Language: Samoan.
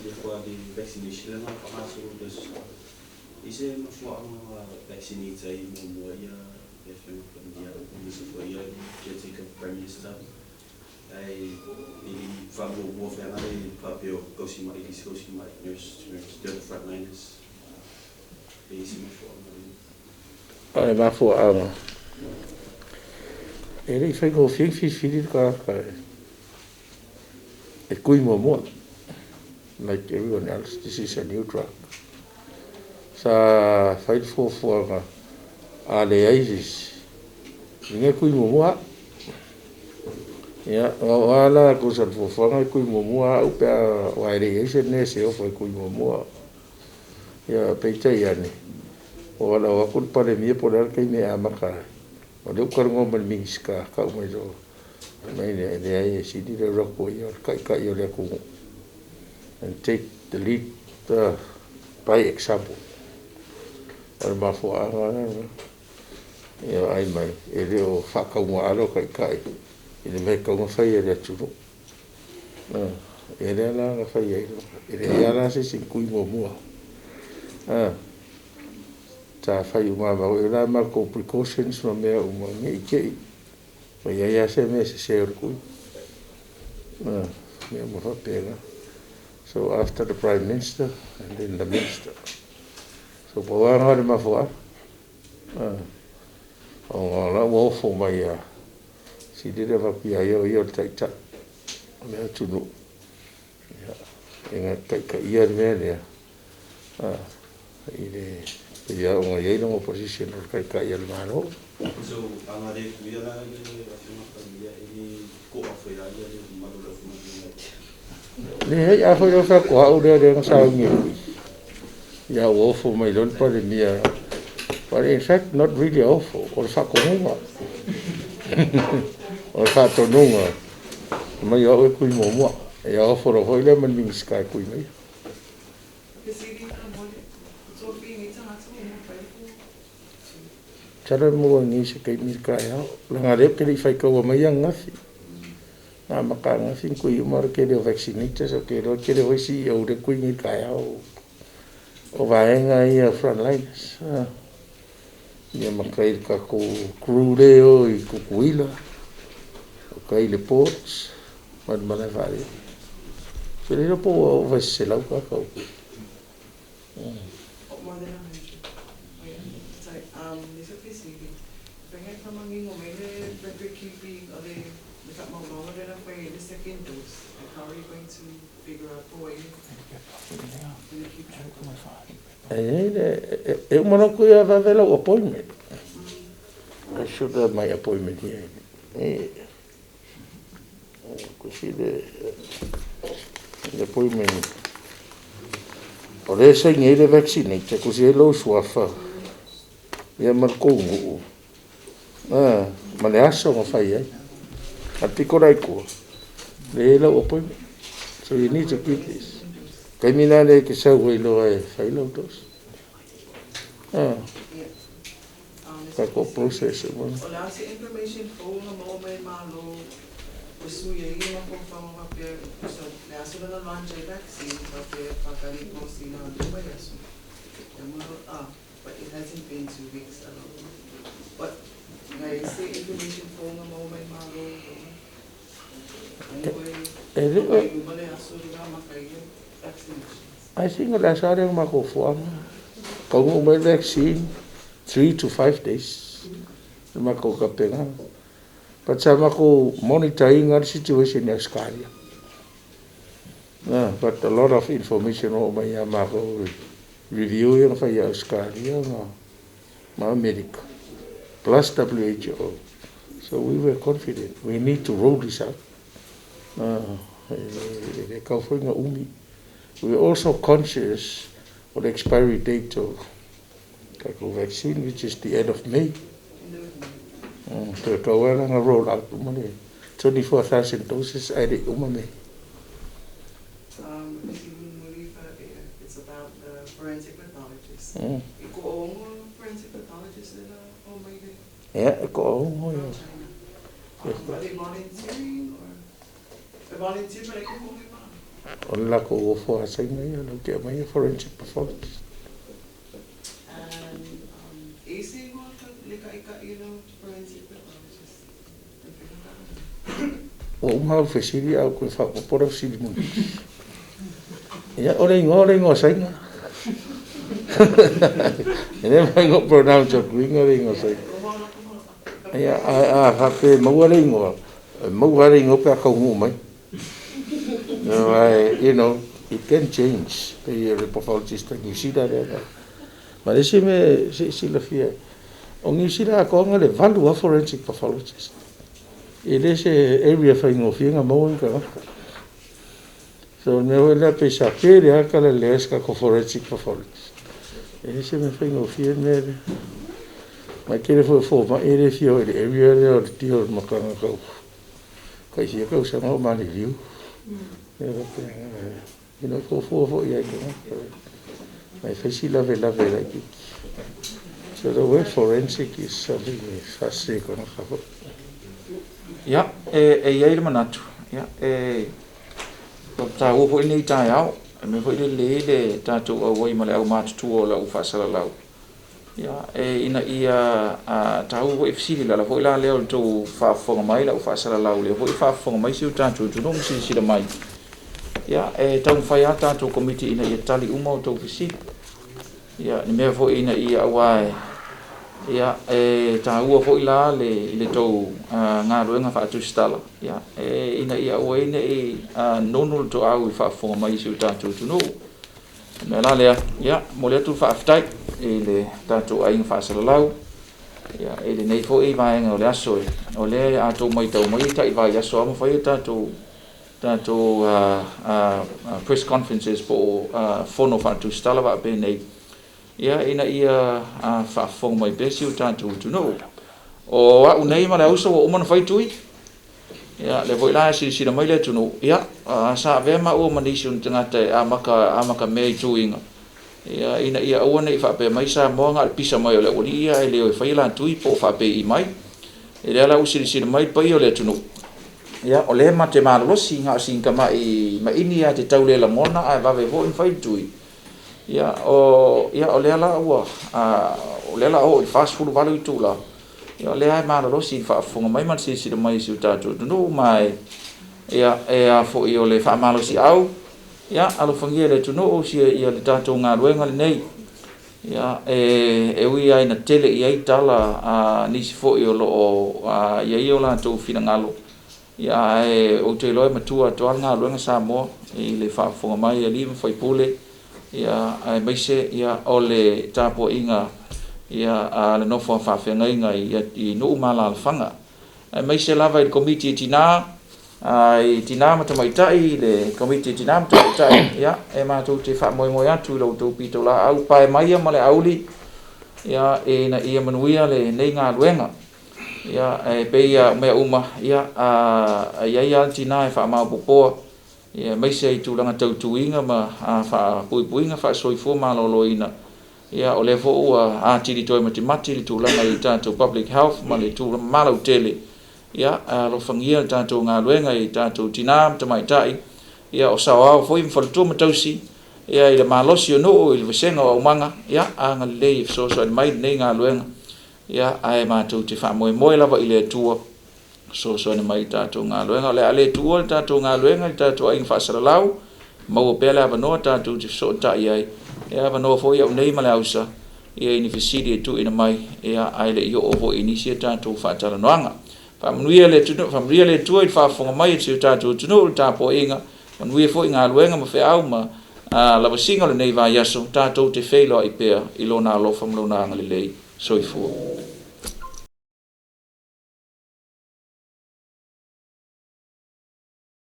Fesili atu lava i le vaccination lea na faagasolo i le Aso Sa. I se mafuaaga vaccinate ai muamua le Afioga i le Palemia aemaise foi le caretaker Prime Minister, ae e le i faamuamua foi lava le faapea o tausimai i le isi tausimai, nurse to nurse, the other frontliners, pe i ai se mafuaaga lea? O le mafuaaga, e le i faigofie ona filifili le tagata e kui muamua. Like everyone else, this is a new drug. Sa fai le fuafuaga, a leai se isi, ina kui muamua au. Ia, o a la tusa le fuafuaga e kui muamua au pe a aua e le i ai se nurse e ofo e kui muamua. Ia, peitai ane, ua valaau atu le Palemia po o le a le taimi e amata ai. O lea ou te talanoa ma le Minisita, tau mai loa, fai mai e leai e sili le alu atu o ia o le taitai o le atunuu and take the lead by example. O le mafuaaga lena. Ia vaai mai, e le o faataumuaava taitai i le mea e tatau ona fai e le atunuu. Ia lea la na fai ai, e leai lava la se isi na tui muamua. Sa fai uma lava e la matou precautions ma mea uma ne i te i ua i ai lava se mea sese o le tui. Mea uma faapena. So after the Prime Minister and then the Minister. So pau lava lena o le mafuaaga. Ona o la ua ofo mai lava, sili le avatu ia ia o ia o le taitai o le atunuu, ia, e na te taitaia le mea lea, i le pei lava ona i ai lona position o le taitai o le Malo. So, a na le tuia la le Afioga i le Palemia, e le toa foi lava le mamalu o le aufaigaluega? Leai, a foi o le fai atu o au lea na sauni e tui, ia ua ofo mai loa le Palemia. But in fact, not really ofo, o le faatonuga. O le faatonuga, mai o au e tui muamua. Ia ofo loa foi lea ma le Minisita e tui mai. Fesili faamolemole, tofiga tagata ua mafai ku Masalo e maua nei i se taimi le taeao. Leaga o lea ou te le i faitaua mai ananafi. Na amata ananafi ona tui uma le tele o vaccinators, ou te iloa e tele foi CEO lea na tui nei i le taeao o vaega ia frontliners. Ia ma tai i le tatou crew lea e o i Tutuila, o tai i le ports, ma le malae vaalele. Ou te le iloa po ua ova i se 100 tagata ua tui. More than 100. Oh yeah. Sorry, le isi fesili. Faiga e faamanino mai le record keeping o le faamaumauga lea na fai ai le second dose. Like, how are you going to figure out po o ai le keep track of? E i ai le, e uma loa kui vave lau appointment. I should have my appointment here. E, kusi le appointment. O lea e saini ai le vaccinator, kusi ai lou suafa, ia ma le tou nuu, ma le aso na fai ai. A pito la i tua, le i ai lau appointment. So you need to keep this. Taimi la lea e te sau ai loa e fai lau dose. Tatou process uma. O le a se information fou na maua mai Malo o sui ai ia mafaufauga faapea so le aso lea na launch ai vaccine faapea faatali po sina lua aso but it hasn't been 2 weeks, I don't know. But ngai se information fou na maua mai Malo anyway E le o uma le aso le amata ai vaccinations? I think o le aso lea na matou fuaga. Taunuu mai le vaccine, 3 to 5 days. Le matou tapenaga. But sa matou monitor ina le situation i Australia. But a lot of information o mai ia matou review ia na fai i Australia ma America plus WHO. So we were confident. We need to roll this out. E le tau foi na umi. We are also conscious of the expiry date of tatou vaccine, which is the end of May. Toe tau ala na roll out uma le 24,000 doses ai le uma May. Fesili mulimuli it's about the forensic pathologist. I ko ongo forensic pathologist nila o mai le Ia, e ko ongo from ia. China. Are they volunteering or? They volunteer but I ko ma. O le latou ofo a Saina ia latou te aumaia forensic pathologist. Ua uma au fesili ae ou toe faaopoopo lau fesili mulimuli. Ia, o le igoa o le igoa Saina. E le mafai ona ou pronounce atuina le igoa Saina. Ia, ae a faapea e maua le igoa, e maua lava le igoa pe a taunuu mai. It can change. Pei o le pathologist a Niu Sila lea. Ma le isi mea se i silafia, o Niu Sila atoa na o le 8 lava forensic pathologist. E le se area faigofie ona maua ni tagata. So o le mea foi lea pei sa tele lava le talalelei ai o se tatou forensic pathologist. E le se mea faigofie le mea lea. Ma e tele foi o fomai e le fia o i le area lea o le deal ma tagata ua tai fia tausaga o maliliu. E fuafua foi i ai tagata, ma e fai si lavelave laitiiti. So the word forensic is something e faasese e tagata foi. Ia, e i ai le manatu, ia, e taua foi lenei taeao, e mea foi lelei le tatou auai ma le aumatutua o le au faasalalau, ia, e ina ia taua foi fesili, le ala foi la lea o le tou faafofoga mai le au faasalalau, lea foi e faafofoga mai si o tatou atunuu ma silasila mai. Ia, e taumafai lava tatou Komiti ina ia tali uma outou fesili. Ia, ni mea foi ina ia aua e, ia, e taua foi la le, i le tou galuega faatusitala, ia, e, ina ia aua ai ne i nonu le toau i le faafofoga mai i si o tatou atunuu. O le mea la lea, ia, momoli atu le faafetai i le tatou aiga faasalalau, ia, i lenei foi vaega o le aso, o lea a outou matau mai e tai vaiaso lava ma fai tatou press conferences po o fono faatusitala faapenei, ia, ina ia faafofoga mai pea si o tatou atunuu. O au nei ma le auso ua uma ona fai tui, ia, lea foi la e silasila mai le atunuu, ia, sa avea maua ma nisi o ni tagata e amata mea i tuiga, ia, ina ia aua ne i faapea mai Samoa na o le pisa mai o le aualii ia ae le o e fai la tui po o faapei mai. E lea la ua silasila mai le paia o le atunuu, ia, o lea ma te malolosi na o sin tamai maini lava te tau le lagona ae vave foi ona fai le tui. Ia, o, ia, o lea la ua, o lea la oo i le 48 itula, ia, o lea e malolosi i le faafofoga mai ma le silasila mai i si o tatou atunuu, ma e, ia, e a foi o le faamalosiau, ia, alofagia e le atunuu sia ia le tatou galuega lenei. Ia, e ui lava ina tele i ai tala a nisi foi o lo o i ai o latou finagalo, ia, ae ou te iloa e matua atu lava le galuega Samoa i le faafofoga mai a alii ma faipule, ia, aemaise ia o le tapuaiga ia a le nofo a faafeagaiga i nuu ma alaalafaga, aemaise lava i le Komiti e Tina, i Tina ma Tamaitai, le Komiti e Tina ma Tamaitai, ia, e matou te faamoemoe atu i lo outou pitolaau pae maia ma le auli, ia, ina ia manuia lenei galuega. Ia, e pei o mea uma, ia, i ai lava le tina e faamaopoopoa, ia, aemaise i tulaga tautuiga ma faapuipuiga faasoifua maloloina. Ia, o lea foi ua atili toe matimati le tulaga i tatou public health ma le tulaga malautele. Ia, alofagia le tatou galuega i tatou tina ma tamaitai, ia, o saoao foi ma faletua ma tausi, ia, i le malosi o nuu i le vasega o aumaga, ia, agalelei e fesoasoani mai lenei galuega. Ia, ae matou te faamoemoe lava i le Atua fesoasoani mai i tatou galuega. O le a le tuua le tatou galuega i le tatou aiga faasalalau, maua pea le avanoa tatou te fesootai ai, e avanoa foi au nei ma le ausa, ia, i ni fesili e tuuina mai, ia, ae le i oo foi i nisi a tatou faatalanoaga. Faamanuia le atunuu, faamanuia le Atua i le faafofoga mai o si o tatou atunuu, le tapuaiga, manuia foi galuega ma feau ma lavasiga o lenei vaiaso, tatou te feiloai pea i Lona alofa ma Lona agalelei. Soifua.